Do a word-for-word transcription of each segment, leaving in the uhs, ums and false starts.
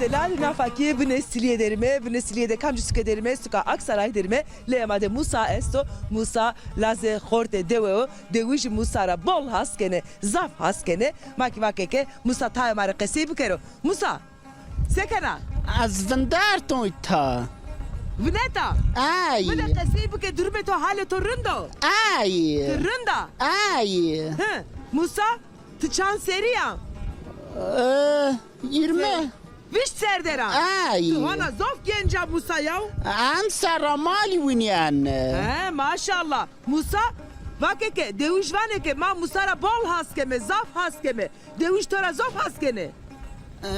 Delal, nafa kî binê Silîye derîme, binê Silîye de kamcî suke derîme, suka Aksaray derîme. Leyê ma de Musa esto, Musa lazê xortê dewe o, dewij Musa ra bol has kenê, zaf has kenê. Ma kî vake ke Musa tayê ma rê qesey bikero. Musa, se kena? Ez vinderto îta. Vineta? Ay. Bide qesey bike, durumê to, halê to rind o? Ay. Ti rind a? Ay. Hi, Musa, ti çand serrî ya? E, yirmi. Vîşt ser der a. Ay. Ti hona zof genc a Musa yaw. Emser ra malî winîyene. He, maşallah. Musa, vake ke, dewij vanê ke ma Musa ra bol has keme, zaf has keme. Dewij to ra zof has kenê. E,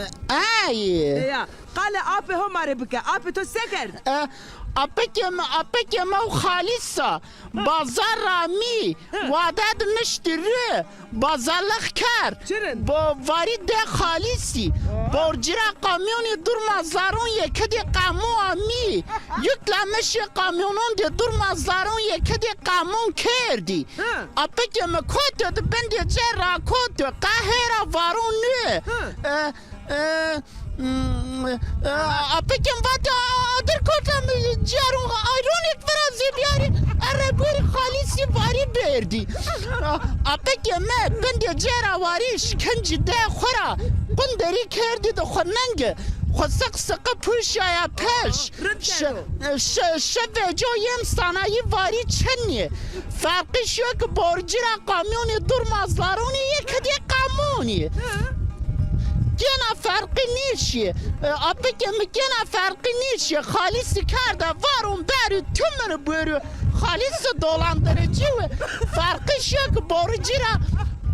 ay. E ya, qalê apê ho ma rê bike. Apê to se kerd? E, apekê mi, apekê mi û Xalîsa bazar ra amî, wade de niştî rê, bazarlix kerd. Çi rind. Bo-, varî de Xalîsî. Borcî ra kamyonî durma zarûn yê kidî qamû amî. Yüklemişî kamyonon de durma zarûn yê kidî qamûn kerdî. Hı. Apekê mi kote de bendê cêr ra kote, qehê ra varûn nê. Hı. E, e, mm, e, apekê mi vatê, a, adir kota mi cêrûn ayronêk virazê biyarî, erre gorî Xalîsî varî berdî. A, apekê mi bendê cêr ra varî, şikincî de xo ra qunderî kerdî de xo nenge, xo siq siqi puşaya peş. Rind kerdo. Şi-, şi-, şi veco yêm sanayî varî çinî. Ferqî şiyo ki borcî ra kamyonî durma zarûnî yê kidî qamûnî. Hı. Gêna ferqî nîşî. E, apikê mi gêna ferqî nîşî. Xalîsî kerde varûn berû tümünü buyurû. Xalîsî dolandırıcı wî. Ferqî şiyo ki borcî ra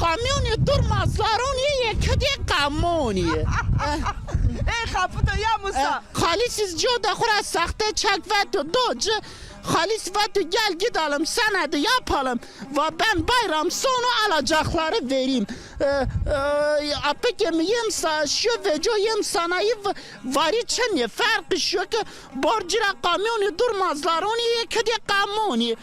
kamyonî durma zarûnî yê kidî qamûnî. Ey xapito ya Musa. E, Xalîsî cîyo de xo ra sexte çek veto do ci. Xalîs veto gel gidelim, senedi yapalım. Va ben bayram sonu alacakları vereyim. E, e, apikê mi yêm sa-, şiyo veco yêm sanayî v-, varî çinî. Ferqî şiyo ki borcî ra kamyonî durma zarûnî yê kidî qamûnî.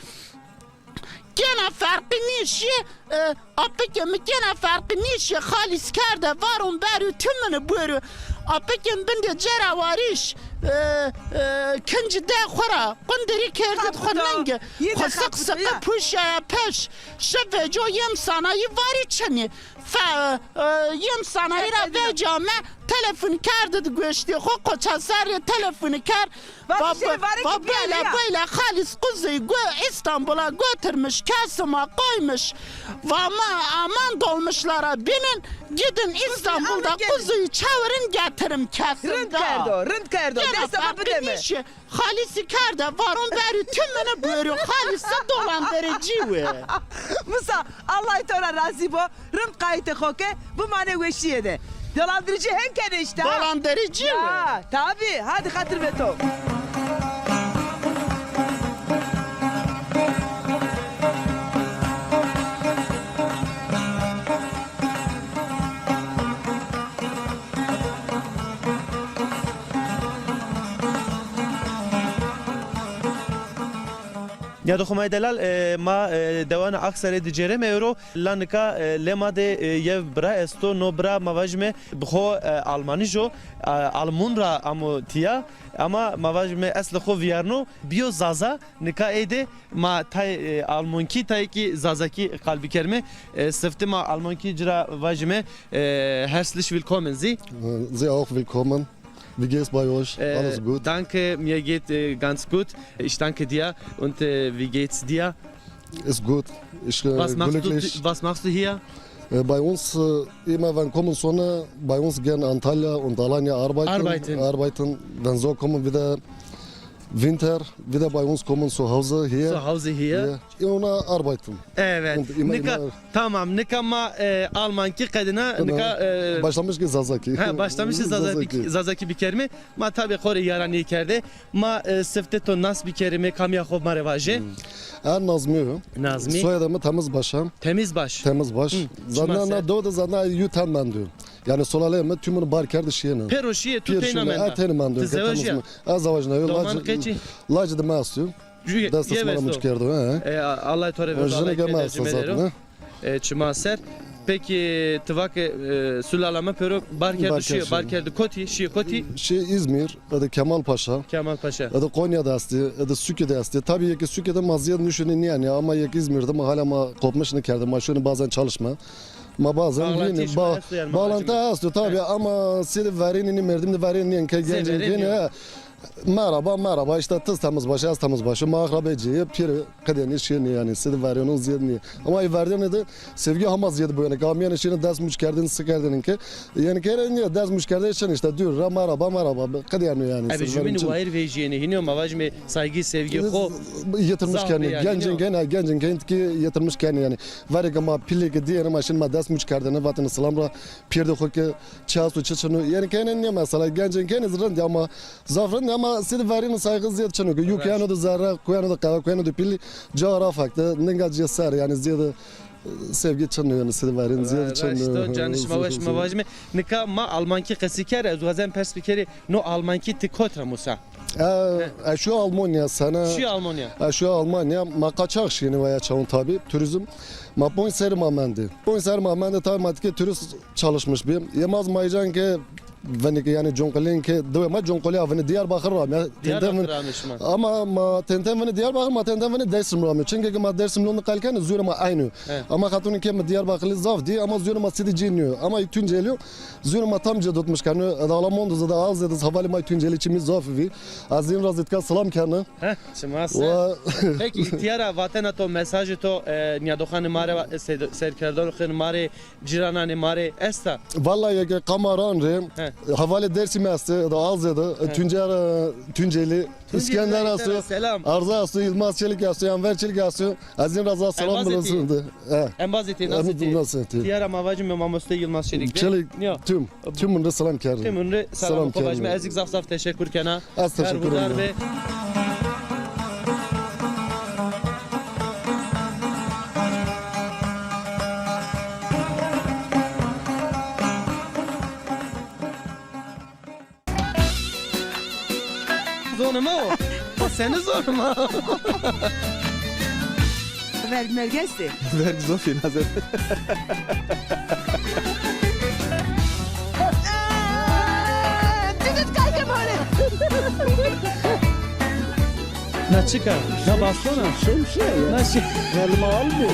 Gêna ferqî nîşî, e, apikê mi gêna ferqî nîşî, Xalîs kerde varûn berû tümünü buyurû. Apikê mi bindê cêra warîş, e, e, kincî de xo ra qundirî kerdî xo nenge. Xo siq siqi puşaya peş. Şi veco yêm sanayî varî çinî. Fe-, e, yêm sanayî ra vecame, telefon kerdî di goştê xo, qoça serrî telefon kerd. Va, va, böyle, böyle Xalîs kuzuyu gö-, İstanbul'a götürmüş, Kasım'a koymuş. Va ma aman dolmuşlara binin, gidin İstanbul'da kuzuyu çevirin, getirin Kasım'da. Rind kerdo, rind kerdo. Destê xo bideme. Xalîsî kerde varûn berû tümünü buyurû. Xalîsî dolandırıcı wî. Musa, Allah to ra razî bo. Rind qayîtê xo ke, bimanê weşîye de. Dolandırıcı hen kenê îşte ha. Dolandırıcı wî. Ya, tabi. Hadi xatir ve to. Nîyadoxê ma yê delal, e, ma, e, dewana Aksarayê de cêreme ewro. La nika, e, lê ma de, e, yew bira esto, no bira ma vajime bi xo, e, Almanij o, e, Almûn ra amo tîya, ama ma vajime eslê xo vîyarno, bîyo Zaza, nika ey de ma tay, e, Almonkî, tay kî Zazakî qal bikerime. E, siftê ma Almonkî ci ra vajime, e, herzlich willkommen Sie. Sie auch willkommen. Wie geht's bei euch? Äh, alles gut? Danke, mir geht, äh, ganz gut. Ich danke dir. Und, äh, wie geht's dir? Ist gut. Ich, äh, was machst du, glücklich. Was machst du hier? Äh, bei uns, äh, immer wenn kommen Sonne, bei uns gehen Antalya und Alanya arbeiten. Arbeiten. Arbeiten. Wenn so kommen wieder Winter, wieder bei uns kommen zu Hause hier. Zu Hause hier. Hier. Immer arbeiten. Evet. Und immer, nika, immer. Tamam, nika ma, e, Almankî qedîna, nika, e, başlamış ki Zazakî. Ha, başlamış Zazakî, Zazakî. Zazakî bikerime. Ma tabî xo rê yaranîye kerde. Ma, e, siftê to nas bikerime, kamîya xo ma rê vaje. Hmm. Er Nazmi. Nazmi. Soyadê mi Temizbaş a. Temizbaş. Temizbaş. Hı. Zaten na dewe de zaten yû ten mendî. Yani sulaleyê mi tümünü bar kerdî şiyêne. Pêro şiyê, tu teyna menda. E, teyna mendî. Ti zewejîya? Ez zewejnayo. Doman keçî? Lacê de mi esto. Destê sima ra muç kerdo, he. E, Allah to rê verdo, Allah to rê verdo. E, çima ser. Peki, ti va ke, e, sulalame pêro bar kerdi, şîye, bar kerdi kotî, şîye kotî? Şîye Îzmîr, ede Kemal Paşa. Kemal Paşa. Ede Konya de estî, ede Sûkî de estî. Tabî yekî Sûkî de ma zîyed nişûnî nîyenî, ama yekî Îzmîr de ma hala ma kopmiş nîkerdî. Ma şûnî bazen çalışma. Ma bazen vînî, bağlantı esto, tabî, ama sêdî verênî nî, merdim de verênî nîyen ke gencên gênî, he. Merhaba, merhaba, işte tiz temiz başı, ez temiz başı, ma akrabe cî yê, pêro qedênî şênî yanî, sêdî verênon zîyed nîyê. Ama ê verênî de sevgî hema zîyed bo yanî, ke amîyenî şênî dest muç kerdênî, si kerdênî ke, yanî ke nîyê, dest muç kerdênî şin işte, dûr ra merhaba, merhaba, qedêno yanî. Ebe jumînî wayîr vejîyênî, hînî yo ma vajîme saygî, sevgî xo yitirmiş kerdênî, gencên gênî, gencên gênî tikî yitirmiş kerdênî yanî. Verê ke ma pîlê ke dîyêne ma şin ma dest muç kerdêne, vatêne silam ra, pêrdê xo ke çi esto çi çin o. Yanî ke nîyê mesela, gencên gênî zî rind ê ama zaf rind ê ama sêdî verênî saygî zîyed çin o ke. Yû kuyeno de zerre, kuyeno de qewe, kuyeno de pîlî, ca ra fek de, ninga cî ser yanî zîyed, e, sevgî çin o yanî sêdî verênî zîyed çin o. Raşt o, canê şima weş, ma vajîme. Nika ma almankî qesî kerd, ez wazen pers bikerî, no almankî ti kot ra musa? E, ez şû Almanya sene. Şû Almanya. Ez şû Almanya, ma qaçax şînî waya çawn tabî, turizm. Ma ponc serî ma mendî. Ponc serî ma mendî, tabî ma tikê turist çalışmış bî. Yê ma zî ma îcan ke vinî ke yanî Conqolîn ke, diwê ma Conqolî a vinî Diyarbakır ra amî. Diyarbakır ra amî şima? Ama ma tenten vinî Diyarbakır, ma tenten vinî Dêrsim ra amî. Çunke ke ma Dêrsimlon de qal kenî, zûrê ma eynî yo. He. Ama xatunî ke mi Diyarbakırlî zaf dî, ama zûrê ma sêdî cî nîyo. Ama Tuncelî yo. Zûrê ma tam cî tutmuş kenî. Eda Alamon de zî, eda Azê de zî, hevalê ma Tuncelî çimî zaf vî. Ez zî in ra zî tika silam kena. He, şima se. Peki, îhtîyara vatena to, mesajê to, e, nîyadoxanê ma rê, e, sed-, serkerdoxanê ma rê, cîrananê ma rê esta? Valla yê ke qama ran rê, hevalê Dêrsimî estê, eda Azê de, e, Tuncer, e, Tuncelî, Îskender esto, selam. Arza esto, Yilmaz Çelik esto, Enver Çelik esto. Ez in ra zî selam bilisinde. Embazê tî, nasıl tî? Nasıl tî? Tîyara ma vacîme mamoste Yilmaz Çelik de. Çelik, tüm, tümün rê selam kerdin. Tümün rê selam. Selam kerdin. Ez zî zaf zaf teşekkür kena. Ez teşekkür ederim. Zonê ma o. O senî zonê ma? Verg merg estê? Verg zaf ê, naze. Didit kalkê ma rê. Na çik a? Na baston a? Şemsiye ya. Na şi- Elma almıyor.